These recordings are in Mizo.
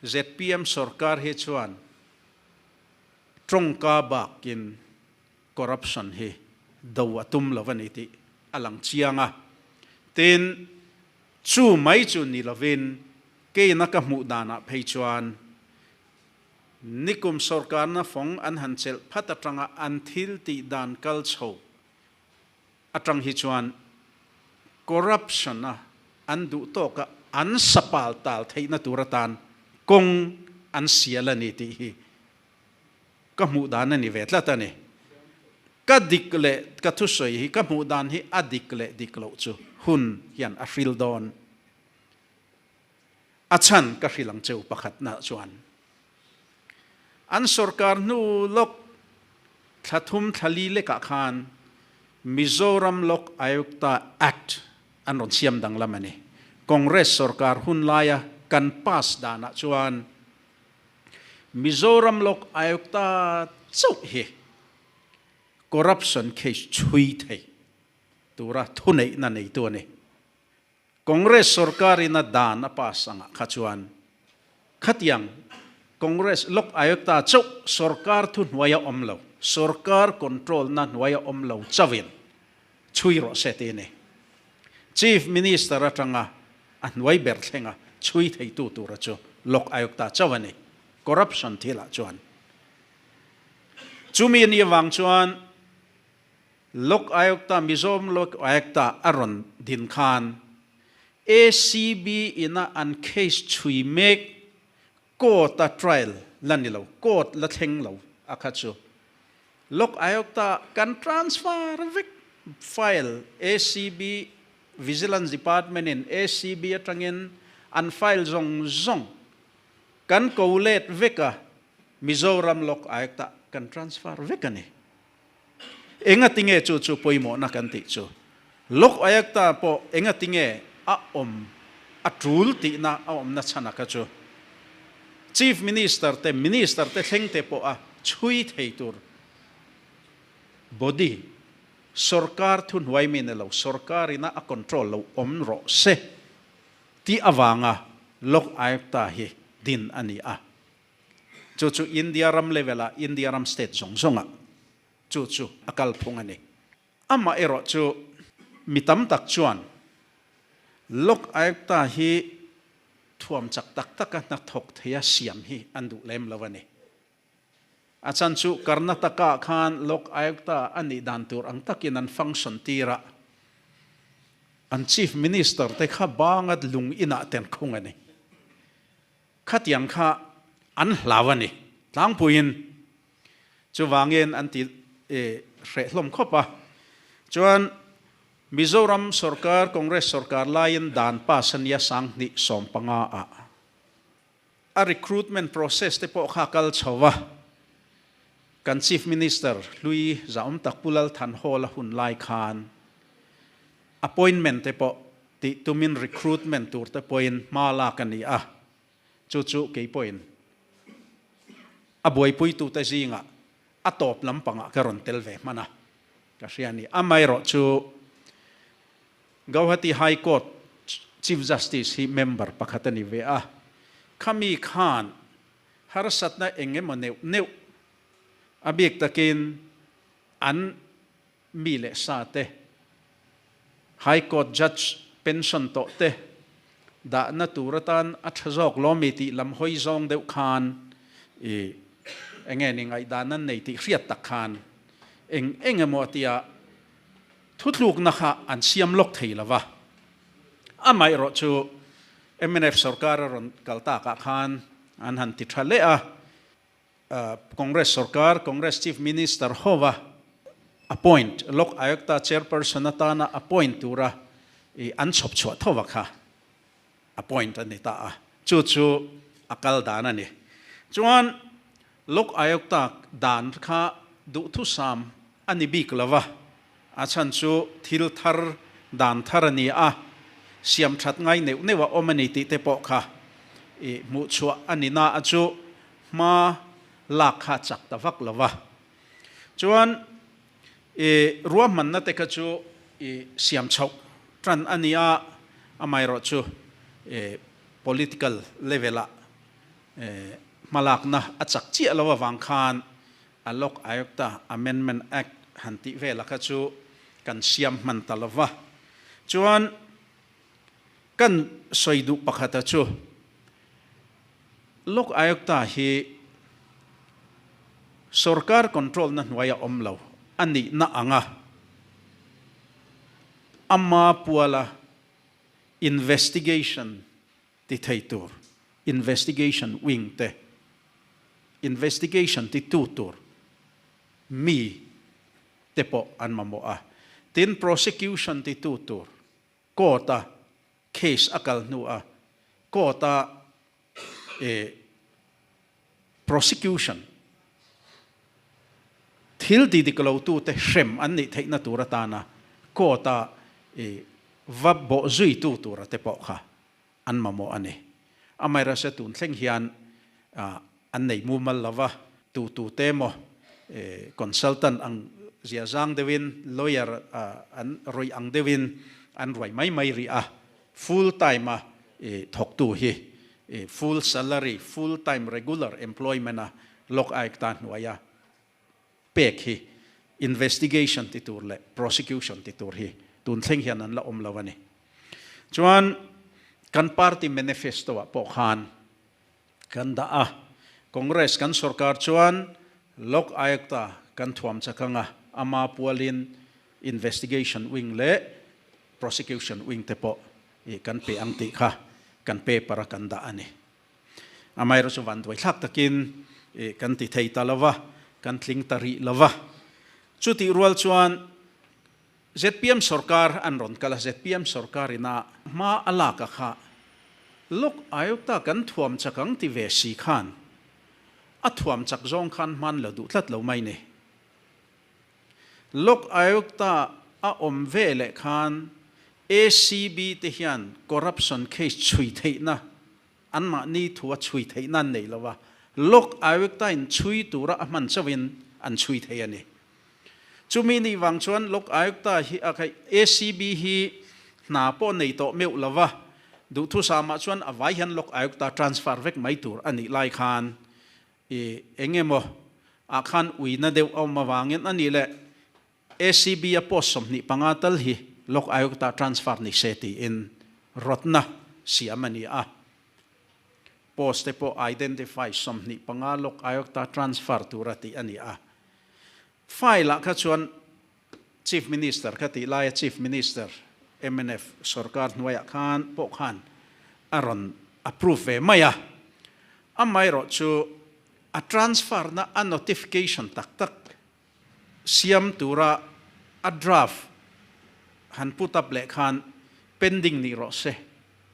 ZPM sorkar hi chuan tawngka bakin corruption hi do a tum lo a ni tih a lang chiang a. Tin, chu mai chu ni lovin keina ka hmuh danah phei chuan nikum sorkarna fawng an han chelh phat atanga an thil tih dan kal chho atang hi chuan corruption a an duh tawka an sapal tal theihna tur atan kawng an sial a ni tih hi ka hmuh dan a ni ve tlat a ni. Ka dik leh ka thusawi hi ka hmuh dan hi a dik leh dik loh chu hun hian a hril dawn. A chhan ka hril ang cheu pakhatna chuan an sorkar hnu lawk thla thum thla li lekah khan Mizoram Lok Ayukta Act an rawn siam danglam a ni. Congress sorkar hun laia kan pass danah chuan Mizoram Lok Ayukta chauh hi corruption case chhui thei tura thuneihna neitu a ni. Congress sorkarin a dan a pass angah kha chuan khatiang Congress Lok Ayukta chauh sorkar thuhnuai a awm lo, sorkar control na hnuai a awm lo chauhin chhui rawh se ti a ni. Chief Minister atanga a hnuai ber thlenga chhui theitu tura chu Lok Ayukta chauh a ni, corruption thilah chuan. Chumi ni avang chuan Lok Ayukta, Mizoram Lok Ayukta a rawn din khan ACB ina an case chhui mek court a trial la ni lo, court la thleng lo a kha chu Lok Ayukta kan transfer vek file ACB Vigilance Department in ACB atangin an file zawng zawng kan ko let vek a, Mizoram Lok Ayukta kan transfer vek a ni. Engatinge chu chu pawimawhna kan tih chu? Lok Ayukta pawh engatinge a awm a tul tihna a awmna chhan a kha chu Chief Minister te, Minister te thleng te pawh a chhui thei tur body, sorkar thuhnuai mi ni lo, sorkar ina a control lo awm rawh se tih avanga Lok Ayukta hi din a ni a. Chu chu India ram level ah, India ram state zawng zawng ah chu chu a kalphung a ni. Amah erawh chu mi tam tak chuan Lok Ayukta hi thuam chak tak taka hnathawk theia siam hi an duh lem lo a ni. A chan chu Karnataka ah khan Lok Ayukta a nih dan tur ang takin an function tir a, an Chief Minister te kha banga lung inah ten khung a ni. Khatiang kha an hlau a ni tlangpuiin. Chuvangin an ti hreh hlawm khawp a. Chuan Mizoram sorkar, Congress sorkar laiin dan pass a nia sanghnih 15 ah a recruitment process te pawh kha a kal chho a. Kan Chief Minister hlui zahawm tak Pu Lal Thanhawla hun lai khan appointment te pawh tih tumin recruitment tur te pawhin hma lak a ni a, chu chu kei pawhin a buaipuitute zingah a tawp lampangah ka rawn tel ve hman a, ka hria a ni. Amaherawh chu Gauhati High Court Chief Justice hi member pakhat a ni ve a, khami khan harsatna eng emaw neuh neuh a bik takin an mi leh sa te, High Court Judge pension tawh te dahna tur atan a tha zawk lawmi tih lam hawi zawng deuh khan i enge ni ngaihdan an nei tih hriat tak khan eng eng emaw tia thutlukna kha an siam lawk thei lo va. Amaherawh chu mnf sorkar a rawn kal takah khan an han ti tha leh a. Congress sorkar, Congress Chief Minister hova appoint, Lok Ayukta Chairperson atana appoint tura an chhawp chhuah thova kha appoint a ni ta a, chu chu a kal dan a ni. Chuan Lok Ayukta dan kha duhthusam a ni bik lo va, a chhan chu thil thar dan thar a ni a, siam that ngai neuh neuh a awm a ni tih te pawh kha hmuh chhuah a ni na a chu hma lak kha chak ta vak lo va. Chuan i ruahmanna te kha chu i siam chhoh tan a ni a, amaherawh chu i political level ah Hmalakna a chak chiah lo avang khan a Lok Ayukta Amendment Act han tih vela kha chu kan siam hman ta lo va. Chuan kan sawi duh pakhata chu Lok Ayukta hi sorkar control na hnuaia awm lo a nihna anga ama puala investigation ti thei tur investigation wing te, investigation ti tu tur mi te pawh an mamawh a, tin prosecution ti tu tur court a case a kal hnu a court a prosecution thil ti dik lo tu te hrem an nih theihna tur atana court a va bawh zui tu tura te pawh kha an mamawh a ni. Amaherawhchu tun thleng hian an nei mumal lo va, tu tu te emaw consultant ang zia zang deuhin, lawyer an rawih ang deuhin an ruai mai mai rih a, full time a thawktu hi full salary, full time regular employment a lawk aik ta hnuaia pek hi investigation ti tur leh prosecution ti tur hi tun thleng hian an la awm lo a ni. Chuan kan party manifesto ah pawh khan kan dah a, Congress kan sorkar chuan Lok Ayukta kan thuam chak ang a, ama pualin investigation wing leh prosecution wing te pawh kan pe ang tih kha kan paper a kan dah a ni. Amaherawhchu chu vanduai thlak takin kan ti thei ta lo va, kan tling ta rih lo va. Chutih rual chuan zpm sorkar an rawn kal a, zpm sorkar ina hma a lak a kha Lok Ayukta kan thuam chak ang ti ve si khan a thuam chak zawng khan hman lo duh tlat lo mai ni. Lok Ayukta a awm ve leh khan ACB te hian corruption case chhui theihna anmahni thu a chhui theihna an nei lo a, Lok Ayukta in chhui tura a hman chauhin an chhui thei a ni. Chumi nih vang chuan Lok Ayukta hi a khaih ACB hi hna pawh nei tawh meuh lo va, duhthusam ah chuan a vai hian Lok Ayukta transfer vek mai tur a nih lai khan i eng emaw ah khan uina deuh a awm avangin a nih leh ACB a post 25 tal hi Lok Ayukta transfer ni se tiin rawtna siam a ni a. Post te pawh identify 25 Lok Ayukta transfer tura tih a ni a. File ah kha chuan Chief Minister kha tih laia Chief Minister mnf sorkar hnuaiah khan pawh khan a rawn approve ve mai a. Amaherawhchu a transfer na a notification tak tak siam tura a draft han put up leh khan pending nih rawh se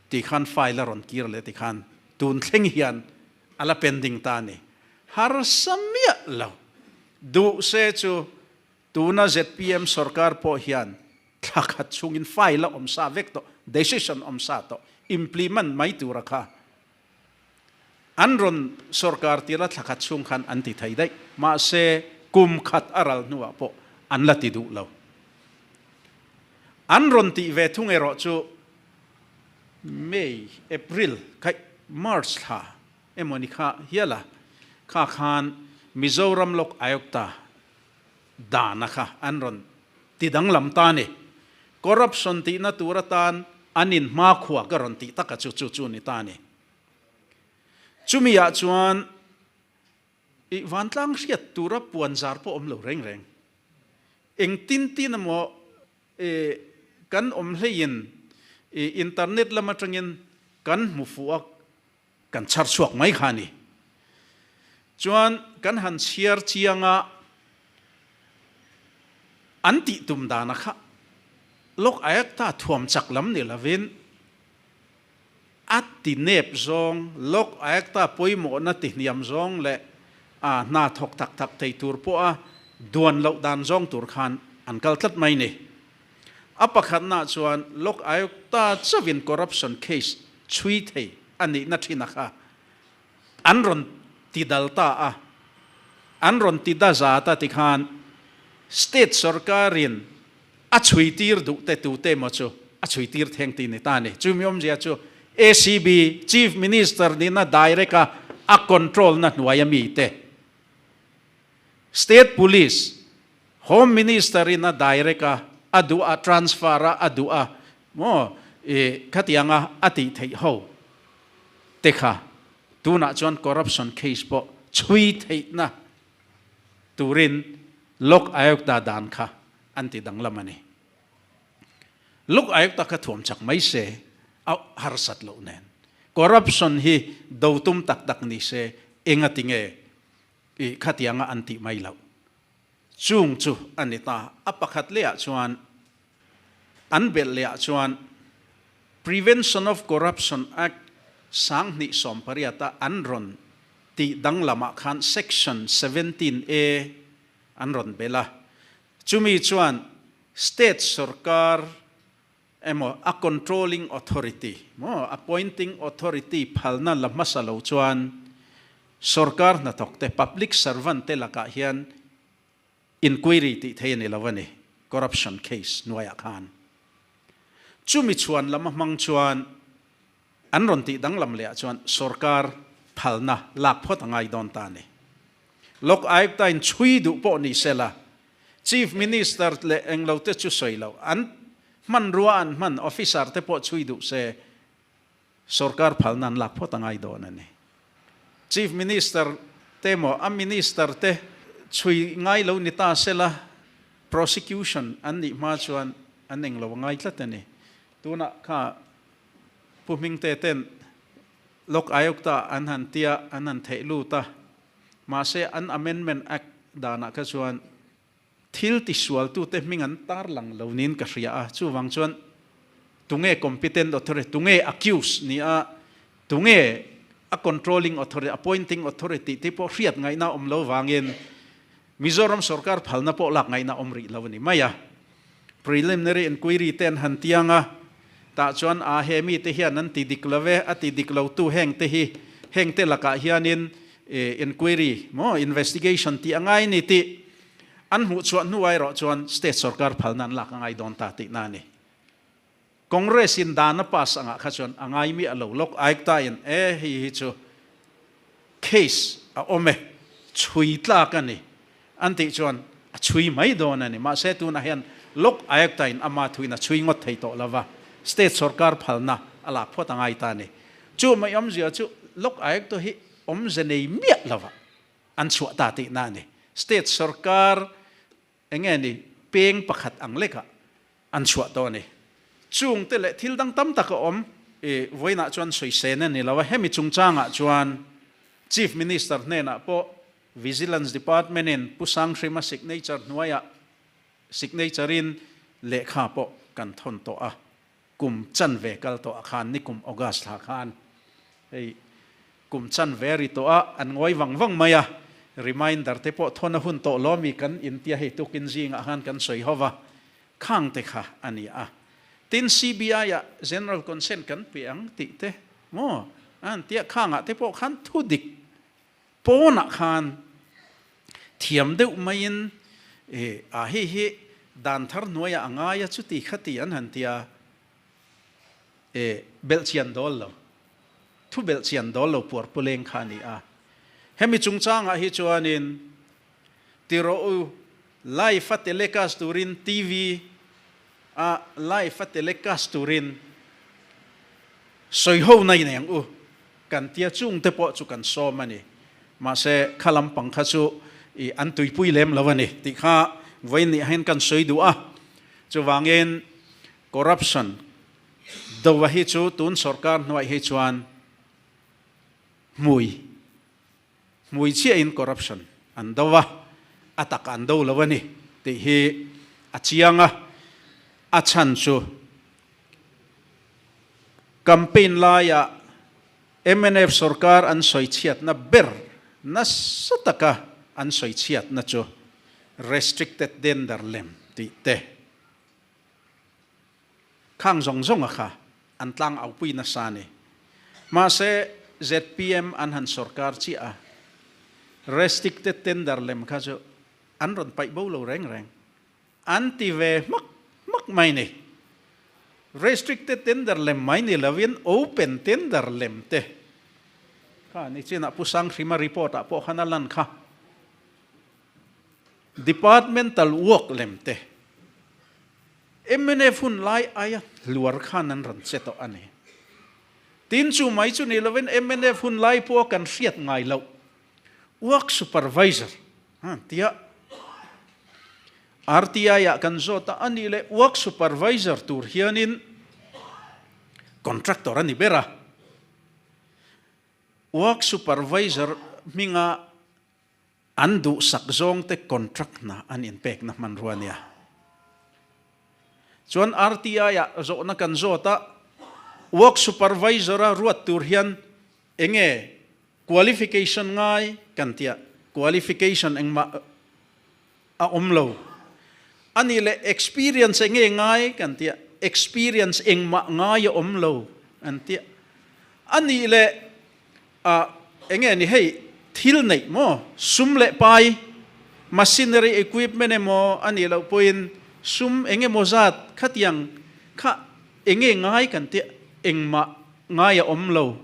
tih khan file a rawn kir leh ti khan tun thleng hian a la pending ta a ni. Harsa miah lo. Duh se chu tuna zpm sorkar pawh hian thla khat chhungin file a awm sa vek tawh, decision awm sa tawh, implement mai tura kha An rawn sorkar tir a thla khat chhung khan an ti thei daih. Mahse, kum khat a ral hnuah pawh an la ti duh lo. An rawn tih ve thung erawh chu May, April, khaih March thla emaw ni kha hial a, kha khan Mizoram Lok Ayukta dana kha an rawn ti danglam ta a ni. Corruption tihna tur atan an in hmakhua ka rawn tih taka chu chu chu ni ta a ni. Chumi ah chuan i vantlang hriat tura puan zar pawh awm lo reng reng. Eng tin tin emaw i kan awm hleiin i internet lam atangin kan hmu fuh a kan chhar chhuak mai kha a ni. Chuan kan han chhiar chiang a, an tih tum dana kha Lok Ayukta thuam chak lam ni lovin a ti nep zawng, Lok Ayukta pawimawhna ti hniam zawng leh a hna thawk tak tak thei tur pawha duan loh dan zawng tur khan an kal tlat mai ni. A pakhatnaah chuan Lok Ayukta chauhin corruption case chhui thei a nihna thin a kha an rawn ti dal ta a, an rawn ti da zat a tikhan state sorkarin a chhui tir duh te tute emaw chu a chhui tir theng ti ni ta a ni. Chumi awmzia chu ACB Chief Minister nihna direct a a control na hnuaia mite State Police, Home Minister in a direct a, a duh a transfer a, a duh a maw i khatianga a tih theih ho te kha tunah chuan corruption case pawh chhui theihna turin Lok Ayukta dan kha an ti danglam a ni. Lok Ayukta kha thuam chak mai se a harsat loh nen corruption hi do tum tak tak ni se engati nge I khatianga an tih mai loh chung chu a ni ta. A pakhat lehah chuan an belh lehah chuan Prevention of Corruption Act 2018 a an rawn tih danglamah khan Section 17 A an rawn belh a, chumi chuan State sorkar emaw a controlling authority maw appointing authority phalna la hmasa lo chuan sorkar hnathawk te public servant te lakah hian inquiry tih thei a ni lo a ni corruption case hnuaiah khan chumi chhuan lam a hmang chuan an rawn tih danglam leh ah chuan sorkar phalna lak phawt a ngai dawn ta a ni. Lok Ayukta in chhui duh pawh ni sela Chief Minister leh englo te chu sawi loh, an hmanrua an hman officer te pawh chhui duh se, sorkar phalna an lak phawt a ngai dawn a ni. Chief Minister te emaw a Minister te chhui ngai lo ni ta sela, prosecution an nih hma chuan an englo a ngai tlat a ni. Tunah kha Pu Hmingte ten Lok Ayukta an han tia, an han theih lut a, Mahse, an Amendment Act danah kha chuan thil tisualtute hming an tarlang lo niin ka hria a, chuvang chuan tunge competent authority, tunge accused ni a, tunge a controlling authority, appointing authority tih pawh hriat ngaihna awm lo vangin Mizoram sorkar phalna pawh lak ngaihna awm rih lo a ni mai a. Preliminary inquiry te an han tiang a, tah chuan a he mite hian an ti dik lo e, a ti dik lotu heng te hi, heng te lakah hianin inquiry maw investigation tih a ngai ni tih an hmuh chhuah hnuah erawh chuan state sorkar phalna an lak a ngai dawn ta tihna a ni. Congress in dan a pass angah kha chuan a ngai miah lo, Lok Ayukta in e hei hi chu case a awm e, chhui tlak a ni an tih chuan a chhui mai dawn a ni. Mahse tunah hian Lok Ayukta in ama thuin a chhui ngawt thei tawh lova, state sorkar phalna a lak phawt a ngai ta a ni. Chu mai awmzia chu Lok Ayukta hi awmze nei miah lova an chhuah ta tihna a ni. State sorkar Eng nge ni, peng pakhat ang lekah an chhuah tawh a ni. Chungte leh thil dang tam tak a awm. I vawiinah chuan sawisên a ni lo a, hemi chungchangah chuan Chief Minister hnenah pawh Vigilance Department-in Pu Sanghrima signature hnuaiah signature-in lehkha pawh kan thawn tawh a. Kum chanve kal tawh ah khan nikum August thla khan hei kum chanve ri tawh a an ngawi vang vang mai a, reminder te pawh thawn a hun tawh lo ami kan intia hei tukin zingah khan kan sawi ho va, khang te kha a ni a. Tin CBI ah general consent kan pe ang tih te maw an tia khangah te pawh khan thu dik Pawnah khan thiam deuh maiin i a hei hi dan thar hnuaiah a ngai a chuti kha ti an han ti a, e belhchian dawl lo, thu belhchian dawl lo puar puleng kha a ni a. Hemi chungchangah hi chuanin ti rawh u, live a telecast turin TV a live a telecast turin sawi ho na inei ang u. Kan tia chung te pawh chu kan sawm a ni. Mahse, kha lampang kha chu i an tuipui lem lo a ni tih kha vawiin nih hian kan sawi duh a. Chuvangin corruption do a hi chu tun sorkar hnuai hi chuan hmui hmui chiahin corruption an do a, a tak an do lo a ni tih hi a chiang a. A chhan chu Campaign laia mnf sorkar an sawichhiatna ber nasa taka an sawichhiatna chu restricted tender lem tih te khang zawng zawnga kha an tlang aupui nasa a ni. Mahse zpm an han sorkar chiah a, restricted tender lem kha chu an rawn paih bo lo reng reng. An ti ve hmak hmak mai ni. Restricted tender lem mai ni lovin open tender lem te. Kha nichinah Pu Sanghrima report ah pawh khan a lan kha. Departmental work lem te mnf hun lai aia hluar khan an rawn che tawh a ni. Tin chu mai chu ni lovin mnf hun lai pawha kan hriat ngai loh work supervisor tia RTI ah kan zawt a, a nih leh work supervisor tur hianin contractor a ni ber a. Work supervisor hminga an duhsak zawngte contract hna an inpekna hmanrua a nia. Chuan RTI ah zawhna kan zawt a, work supervisor a ruat tur hian enge qualification ngai kan tia, qualification engmah a awm lo. A nih leh experience enge ngai kan tia, experience engmah ngai a awm lo an tia. A nih leh ah enge ni hei thil neih maw sum leh pai machinery equipment emaw a nih loh pawhin sum eng emaw zat khatiang kha enge ngai kan tia engmah ngai a awm lo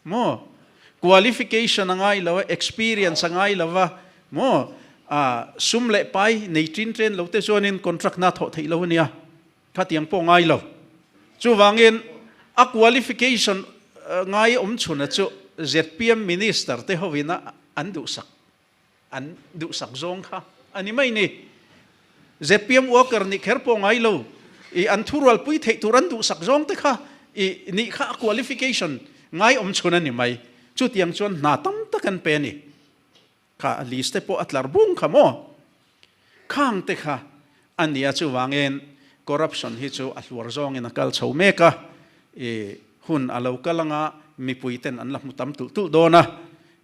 maw qualification a ngai lo a experience a ngai lo va maw ah sum leh pai nei tin chen lo te chuanin contract na thawh theih lo a nia. Khatiang pawh ngai lo. Chuvangin a qualification ngai awm chhuna chu zpm Minister te hovin a an duhsak an duhsak zawng kha a ni mai ni. Zpm worker nih kher pawh ngai lo i an thurualpui theih tur an duhsak zawng te kha i nih kha a qualification ngai awm chhun a ni mai. Chutiang chuan hna tam tak an pe a ni. Kha list te pawh a tlar bung kha maw? Khang te kha a nia chuvangin corruption hi chu a hluar zawngin a kal chho mek a, i hun a lo kal anga mipui ten an la hmu tam tulh tulh dawn a,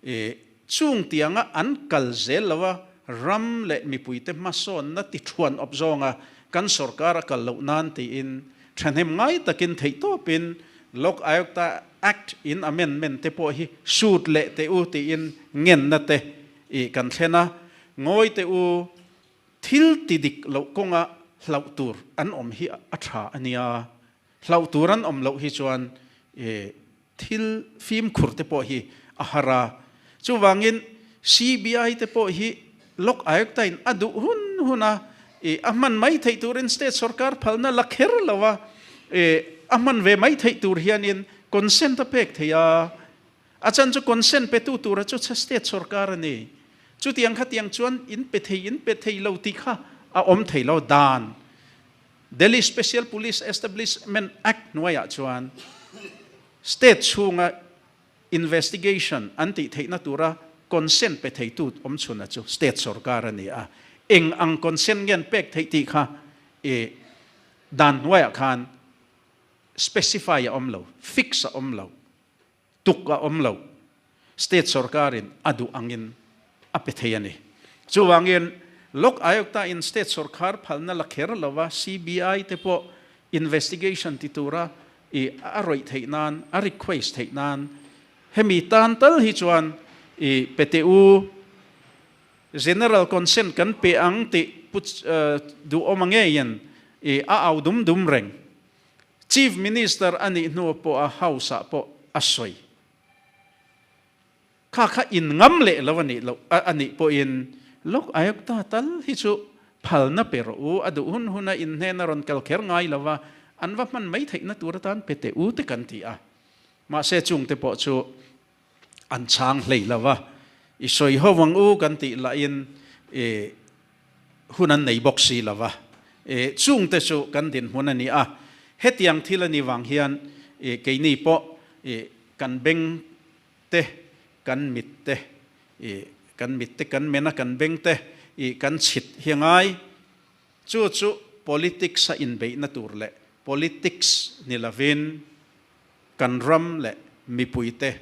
i chung tianga an kal zel lo a ram leh mipui te hmasawnna ti thuan awp zawnga kan sorkar a kal loh nan tiin thahnem ngai takin theihtawpin Lok Ayukta Act in amendment te pawh hi sut leh teh u tiin ngenna te i kan thlen a, ngawi teh u, thil ti dik loh kawnga hlauh tur an awm hi a tha a nia, hlauh tur an awm loh hi chuan i thil fimkhur te pawh hi a har a, chuvangin CBI te pawh hi Lok Ayukta in a duh hun hun a i a hman mai theih turin state sorkar phalna la kher lo a, i a hman ve mai theih tur hianin consent a pek thei a, a chan chu consent petu tura chu state sorkar a ni. Chutiang khatiang chuan in pe thei in pe thei lo tih kha a awm thei lo dan Delhi Special Police Establishment Act hnuaiah chuan state chhunga investigation an tih theihna tura consent pe theitu awm chhuna chu state sorkar a ni a, eng ang consent nge an pek theih tih kha i dan hnuaiah khan specify a awm lo, fix a awm lo, tuk a awm lo, state sorkarin a duh angin a pe thei a ni. Chuvangin Lok Ayukta in state sorkar phalna la kher lova CBI te pawh investigation ti tura i a rawih theih nan, a request theih nan hemi tan tal hi chuan i pe teh u, general consent kan pe ang tih pu duhawm a ngeiin i a au dum dum reng. Chief Minister a nih hnu pawh a House ah pawh a sawi. Kha kha in ngam leh lo a nih loh a nih pawhin Lok Ayukta tal hi chu phalna pe rawh u, a duh hun huna in hnena rawn kal kher ngai lo va, an va hman mai theihna tur atan pe teh u te kan ti a. Mahse chungte pawh chu an chhang hlei lo va, i sawi ho ang u kan tih lahin i hun an nei bawk si lo va. I chungte chu kan dinhmun a ni a, hetiang thil a nih vang hian i keini pawh i kan beng te kan mit te i kan mit te kan men a kan beng te i kan chhit hi a ngai. Chu chu politics a inbeihna tur leh politics ni lovin kan ram leh mipuite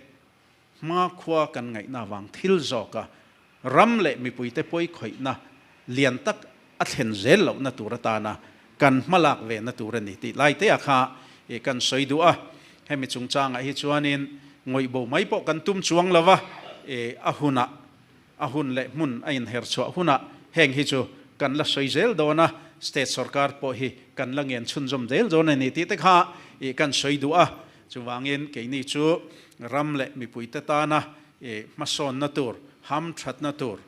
hmakhua kan ngaihna avang thil zawka ram leh mipuite pawikhawihna lian tak a thlen zel lohna tur atana kan hmalak ve na tur a ni tih lai te a kha i kan sawi duh a. Hemi chungchangah hi chuanin ngawih bo mai pawh kan tum chuang lo va, i a hunah a hun leh hmun a inher chhuah hunah heng hi chu kan la sawi zel dawn a, state sorkar pawh hi kan la ngen chhunzawm zel dawn a ni tih te kha i kan sawi duh a. Chuvangin keini chu ram leh mipuite tana hmasawnna tur, hamthatna tur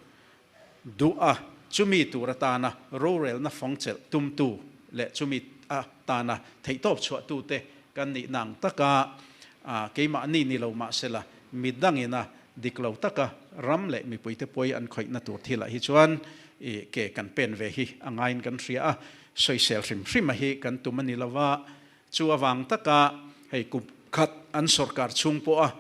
duh a, chumi tur atana rorelna fawngchelh tumtu leh chumi atana theihtawp chhuahtute kan nih nang taka keimahni ni lo mahsela midangina dik lo taka ram leh mipuite pawi an khawihna tur thilah hi chuan ke kan pen ve hi a ngaiin kan hria a, sawisel hrim hrim a hi kan tum a ni lova, chu avang taka hei kum khat an sorkar chhung pawha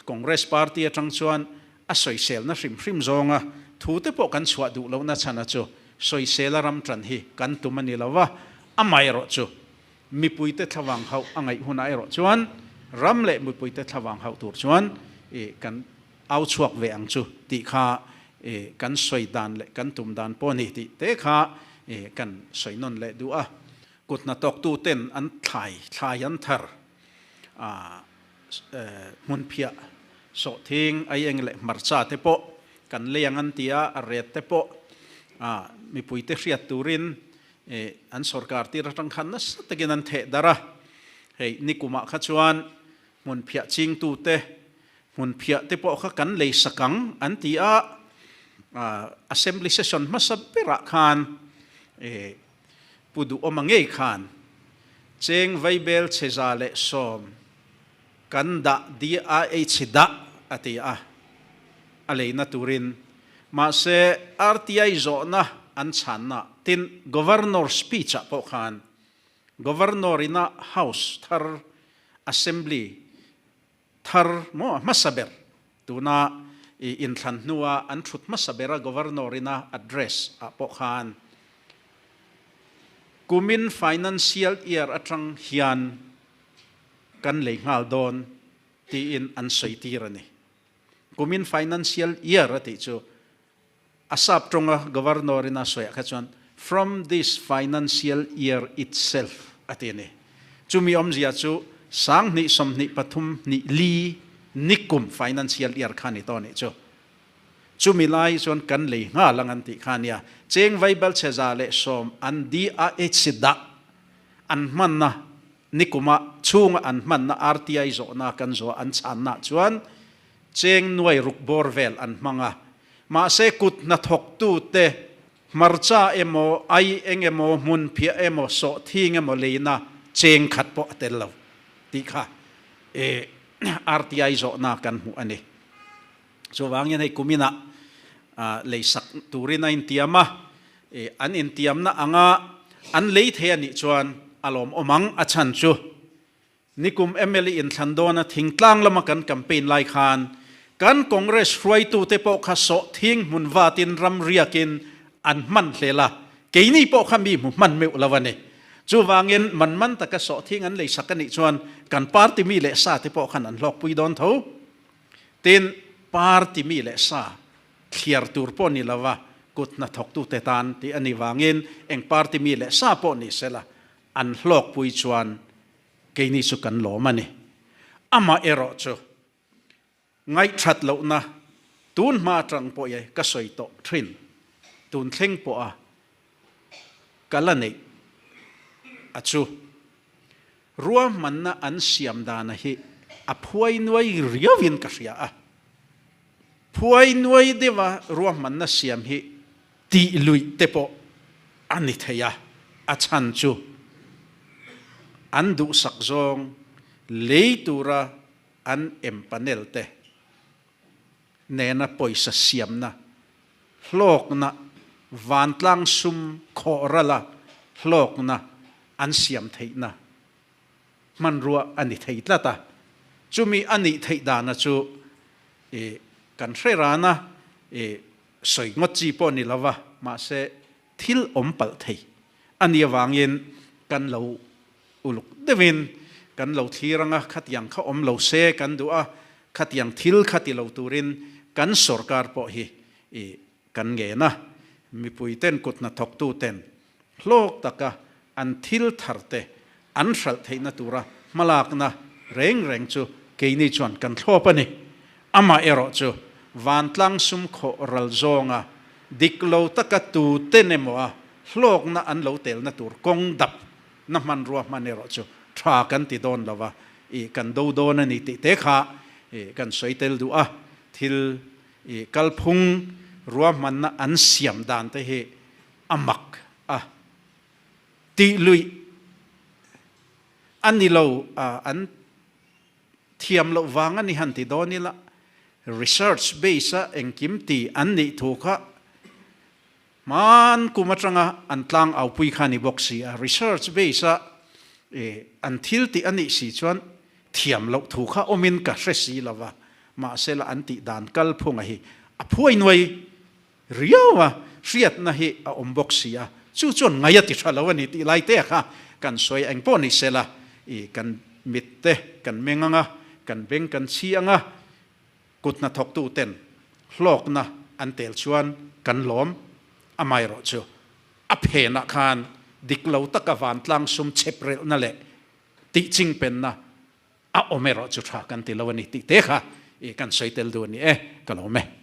Congress party atang chuan a sawiselna hrim hrim zawnga thu te pawh kan chhuah duh lohna chhan a chu sawisela ram tan hi kan tum a ni lova, amaherawh chu Mipuite thlavang hauh a ngaih hunah erawh chuan ram leh mipuite thlavang hauh tur chuan kan au chhuak ve ang chu tih kha kan sawi dan leh kan tum dan pawh a ni tih te kha kan sawi nawn leh duh a. Kut hnathawktu ten an thlai thlai an thar a, hmunphiah sawhthing aieng leh hmarcha te pawh kan lei ang an ti a, a ret te pawh mipuite hriat turin an sorkar tir atang khan nasa takin an theh darh a, hei nikumah kha chuan hmun phiah chingtute hmun phiah te pawh kha kan lei sak ang an ti a, assembly session hmasa berah khan Pu Duhawma ngei khan cheng vaibel chheza leh sawm kan dah DIH dah a ti a, a leina turin. Mahse, RTI zawhna an chhanna tin Governor speech ah pawh khan Governor ina House thar Assembly thar maw hmasa ber tuna i inthlan hnua an thut hmasa bera Governor ina address ah pawh khan kumin financial year atang hian kan lei nghal dawn tiin an sawi tir a ni. Kumin financial year a tih chu a sap tawnga Governor in a sawiah kha chuan from this financial year itself a ti a ni. Chumi awmzia chu 2024 23 nikum financial year kha ni tawh a nih chu. Chumi lai chuan kan lei nghal ang an tih kha a nia. Cheng vaibal chhe 110 an DIH dah an hmanna Nikuma chhunga an hmanna RTI zawhna kan zawh an chhanna chuan cheng nuai ruk bawr vel an hmang a. Mahse kut hnathawktute hmarcha emaw, ai eng emaw, hmun phiah emaw, sawhthing emaw leina cheng khat pawh a tel lo tih kha RTI zawhna kan hmuh a ni. Chuvangin hei kuminah leisak turin a intiam a, an intiamna anga an lei thei a nih chuan a lawmawm ang. A chhan chu nikum mla inthlan dawna thingtlang lama kan campaign lai khan kan Congress hruaitute pawh kha sawhthing hmun vatin ram riakin an hman hlel a, keini pawh kha mi hmu hman meuh lo a ni. Chuvangin man man taka sawhthing an leisak a nih chuan kan party mi leh sa te pawh khan an hlawkpui dawn tho. Tin, party mi leh sa thliar tur pawh ni lova kut hnathawktute tan tih a ni vangin eng party mi leh sa pawh ni sela an hlawkpui chuan keini chu kan lawm a ni. Amaherawh chu ngaihthat lohna tun hma atang pawh i ka sawi tawh thin, tun thleng pawha ka la neih a chu. Ruahmanna an siam dana hi a phuai nuai riauin ka hria a. Phuai nuai deuha ruahmanna siam hi tih luih te pawh a ni thei a, a chhan chu an duhsak zawng lei tura an empanel te nena pawisa siamna hlawkna vantlang sum khawh rala hlawkna an siam theihna hmanrua a ni thei tlat a, chumi a nih theih dana chu i kan hre ran a, i sawi ngawt chi pawh ni lova, mahse thil awm palh thei a nih avangin kan lo uluk deuhin kan lo thlir ang a, khatiang kha awm lo se kan duh a, khatiang thil kha ti lo turin kan sorkar pawh hi i kan ngen a, mipui ten kut hnathawktu ten hlawk taka an thil thar te an hralh theihna tura hmalakna reng reng chu keini chuan kan thlawp a ni. Amaherawh chu vantlang sum khawh ral zawnga dik lo taka tuten emaw a hlawkna an lo telna tur kawng dap na hmanrua hman erawh chu tha kan ti dawn lo va, i kan do dawn a ni tih te kha kan sawi tel duh a, thil kalphung ruahmanna an siam dan te hi a mak a tih luih a ni lo, an thiam loh vang a ni han ti dawn ila, research base a engkim ti an nih thu kha Hman kum atanga an tlang aupui kha ni bawk si a, research base a an thil tih a nih si chuan thiam loh thu kha awmin ka hre si lo va, mahse la an tih dan kalphunga hi a phuai nuai riau a, hriatna hi a awm bawk si a, chu chuan ngai a ti tha lo a ni tih lai te kha kan sawi eng pawh ni se la, i kan mit te kan meng anga, kan beng kan chhi anga, Kut hnathawktu ten hlawkna an tel chuan kan lawm, amaherawh chu a phenah khan dik lo taka vantlang sum chheprelhna leh tihchingpenna a awm erawh chu tha kan ti lo a ni tih te kha i kan sawi tel duh a ni e, ka lawm e.